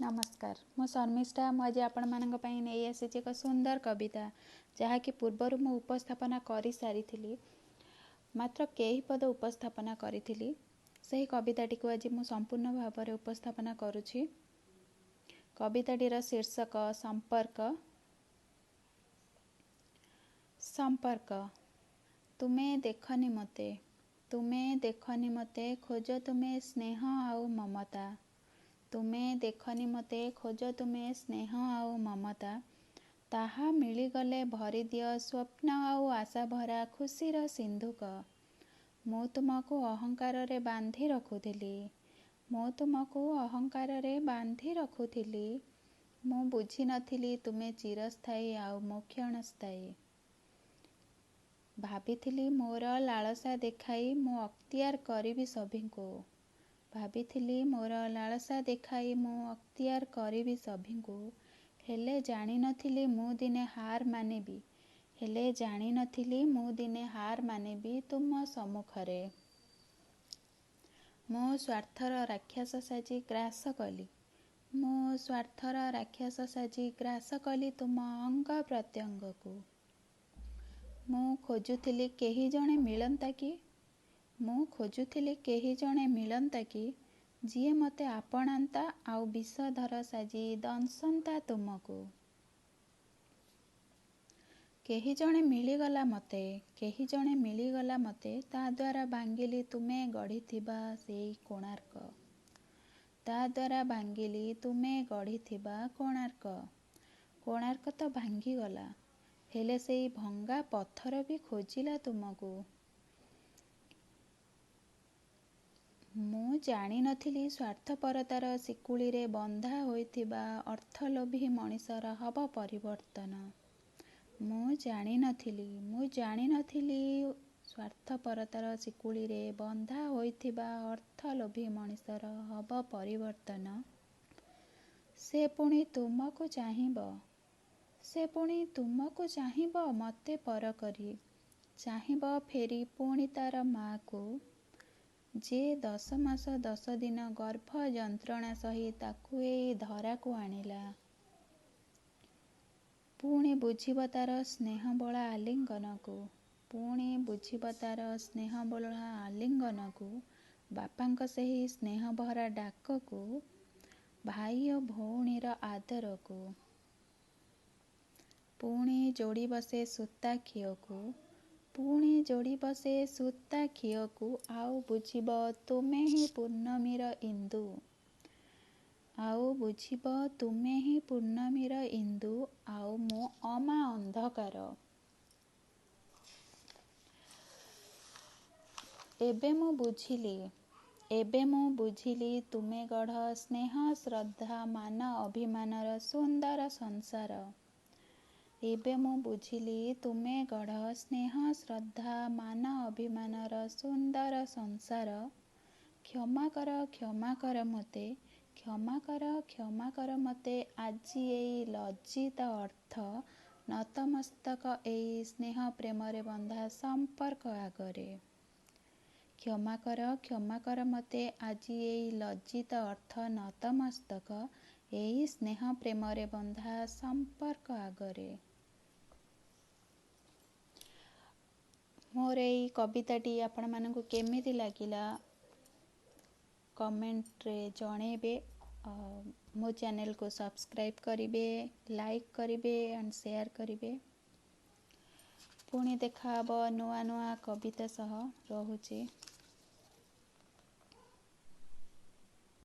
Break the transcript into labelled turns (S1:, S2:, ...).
S1: ନମସ୍କାର, ମୁଁ ଶର୍ମିଷ୍ଠା। ମୁଁ ଆଜି ଆପଣମାନଙ୍କ ପାଇଁ ନେଇ ଆସିଛି ଏକ ସୁନ୍ଦର କବିତା, ଯାହାକି ପୂର୍ବରୁ ମୁଁ ଉପସ୍ଥାପନା କରିସାରିଥିଲି, ମାତ୍ର କେହି ପଦ ଉପସ୍ଥାପନା କରିଥିଲି। ସେହି କବିତାଟିକୁ ଆଜି ମୁଁ ସମ୍ପୂର୍ଣ୍ଣ ଭାବରେ ଉପସ୍ଥାପନା କରୁଛି। କବିତାଟିର ଶୀର୍ଷକ ସମ୍ପର୍କ। ସମ୍ପର୍କ। ତୁମେ ଦେଖନି ମୋତେ, ତୁମେ ଦେଖନି ମୋତେ, ଖୋଜ ତୁମେ ସ୍ନେହ ଆଉ ମମତା। ତୁମେ ଦେଖନି ମୋତେ, ଖୋଜ ତୁମେ ସ୍ନେହ ଆଉ ମମତା। ତାହା ମିଳିଗଲେ ଭରିଦିଅ ସ୍ୱପ୍ନ ଆଉ ଆଶା ଭରା ଖୁସିର ସିନ୍ଧୁକ। ମୁଁ ତୁମକୁ ଅହଙ୍କାରରେ ବାନ୍ଧି ରଖୁଥିଲି, ମୁଁ ତୁମକୁ ଅହଙ୍କାରରେ ବାନ୍ଧି ରଖୁଥିଲି। ମୁଁ ବୁଝିନଥିଲି ତୁମେ ଚିରସ୍ଥାୟୀ ଆଉ ମୁଁ କ୍ଷଣସ୍ଥାୟୀ। ଭାବିଥିଲି ମୋର ଲାଳସା ଦେଖାଇ ମୁଁ ଅକ୍ତିଆର କରିବି ସଭିଙ୍କୁ। ଭାବିଥିଲି ମୋର ଲାଳସା ଦେଖାଇ ମୁଁ ଅକ୍ତିଆର କରିବି ସଭିଙ୍କୁ। ହେଲେ ଜାଣିନଥିଲି ମୁଁ ଦିନେ ହାର ମାନିବି, ହେଲେ ଜାଣିନଥିଲି ମୁଁ ଦିନେ ହାର ମାନିବି ତୁମ ସମ୍ମୁଖରେ। ମୁଁ ସ୍ୱାର୍ଥର ରାକ୍ଷସ ସାଜି ଗ୍ରାସ କଲି, ମୁଁ ସ୍ୱାର୍ଥର ରାକ୍ଷସ ସାଜି ଗ୍ରାସ କଲି ତୁମ ଅଙ୍ଗ ପ୍ରତ୍ୟଙ୍ଗକୁ। ମୁଁ ଖୋଜୁଥିଲି କେହି ଜଣେ ମିଳନ୍ତା କି, ମୁଁ ଖୋଜୁଥିଲି କେହି ଜଣେ ମିଳନ୍ତା କି, ଯିଏ ମୋତେ ଆପଣାନ୍ତା ଆଉ ବିଷଧର ସାଜି ଦଂଶନ୍ତା ତୁମକୁ। କେହି ଜଣେ ମିଳିଗଲା ମୋତେ, କେହି ଜଣେ ମିଳିଗଲା ମୋତେ, ତା ଦ୍ୱାରା ଭାଙ୍ଗିଲି ତୁମେ ଗଢ଼ିଥିବା ସେଇ କୋଣାର୍କ। ତା ଦ୍ୱାରା ଭାଙ୍ଗିଲି ତୁମେ ଗଢ଼ିଥିବା କୋଣାର୍କ। କୋଣାର୍କ ତ ଭାଙ୍ଗିଗଲା, ହେଲେ ସେଇ ଭଙ୍ଗା ପଥର ବି ଖୋଜିଲା ତୁମକୁ। ମୁଁ ଜାଣିନଥିଲି ସ୍ୱାର୍ଥପରତାର ଶିକୁଳିରେ ବନ୍ଧା ହୋଇଥିବା ଅର୍ଥଲୋଭୀ ମଣିଷର ହବ ପରିବର୍ତ୍ତନ। ମୁଁ ଜାଣିନଥିଲି, ମୁଁ ଜାଣିନଥିଲି ସ୍ୱାର୍ଥପରତାର ଶିକୁଳିରେ ବନ୍ଧା ହୋଇଥିବା ଅର୍ଥଲୋଭୀ ମଣିଷର ହବ ପରିବର୍ତ୍ତନ। ସେ ପୁଣି ତୁମକୁ ଚାହିଁବ, ସେ ପୁଣି ତୁମକୁ ଚାହିଁବ ମୋତେ ପର କରି। ଚାହିଁବ ଫେରି ପୁଣି ତାର ମାଆକୁ, ଯେ 10 ମାସ 10 ଦିନ ଗର୍ଭ ଯନ୍ତ୍ରଣା ସହି ତାକୁ ଏଇ ଧରାକୁ ଆଣିଲା। ପୁଣି ବୁଝିବ ତାର ସ୍ନେହବୋଳା ଆଲିଙ୍ଗନକୁ, ପୁଣି ବୁଝିବ ତାର ସ୍ନେହବୋଳା ଆଲିଙ୍ଗନକୁ, ବାପାଙ୍କ ସେହି ସ୍ନେହଭରା ଡାକକୁ, ଭାଇ ଓ ଭଉଣୀର ଆଦରକୁ। ପୁଣି ଯୋଡ଼ିବ ସେ ସୂତା ଖିଅକୁ, ପୁଣି ଯୋଡ଼ିବ ସେ ସୂତା ଖିଅକୁ, ଆଉ ବୁଝିବ ତୁମେ ହିଁ ପୂର୍ଣ୍ଣମୀର ଇନ୍ଦୁ, ଆଉ ବୁଝିବ ତୁମେ ହିଁ ପୂର୍ଣ୍ଣମୀର ଇନ୍ଦୁ, ଆଉ ମୁଁ ଅମା ଅନ୍ଧକାର। ଏବେ ମୁଁ ବୁଝିଲି, ଏବେ ମୁଁ ବୁଝିଲି ତୁମେ ଗଢ଼ ସ୍ନେହ ଶ୍ରଦ୍ଧା ମାନ ଅଭିମାନର ସୁନ୍ଦର ସଂସାର। ଏବେ ମୁଁ ବୁଝିଲି ତୁମେ ଗଢ଼ ସ୍ନେହ ଶ୍ରଦ୍ଧା ମାନ ଅଭିମାନର ସୁନ୍ଦର ସଂସାର। କ୍ଷମା କର, କ୍ଷମା କର ମୋତେ, କ୍ଷମା କର, କ୍ଷମା କର ମୋତେ ଆଜି ଏଇ ଲଜ୍ଜିତ ଅର୍ଥ ନତମସ୍ତକ ଏଇ ସ୍ନେହ ପ୍ରେମରେ ବନ୍ଧା ସମ୍ପର୍କ ଆଗରେ। କ୍ଷମା କର, କ୍ଷମା କର ମୋତେ ଆଜି ଏଇ ଲଜ୍ଜିତ ଅର୍ଥ ନତମସ୍ତକ ଏଇ ସ୍ନେହ ପ୍ରେମରେ ବନ୍ଧା ସମ୍ପର୍କ ଆଗରେ। ମୋର ଏଇ କବିତାଟି ଆପଣମାନଙ୍କୁ କେମିତି ଲାଗିଲା କମେଣ୍ଟରେ ଜଣେଇବେ। ମୋ ଚ୍ୟାନେଲକୁ ସବସ୍କ୍ରାଇବ୍ କରିବେ, ଲାଇକ୍ କରିବେ ଆଣ୍ଡ ସେୟାର କରିବେ। ପୁଣି ଦେଖାହେବ ନୂଆ ନୂଆ କବିତା ସହ। ରହୁଛି।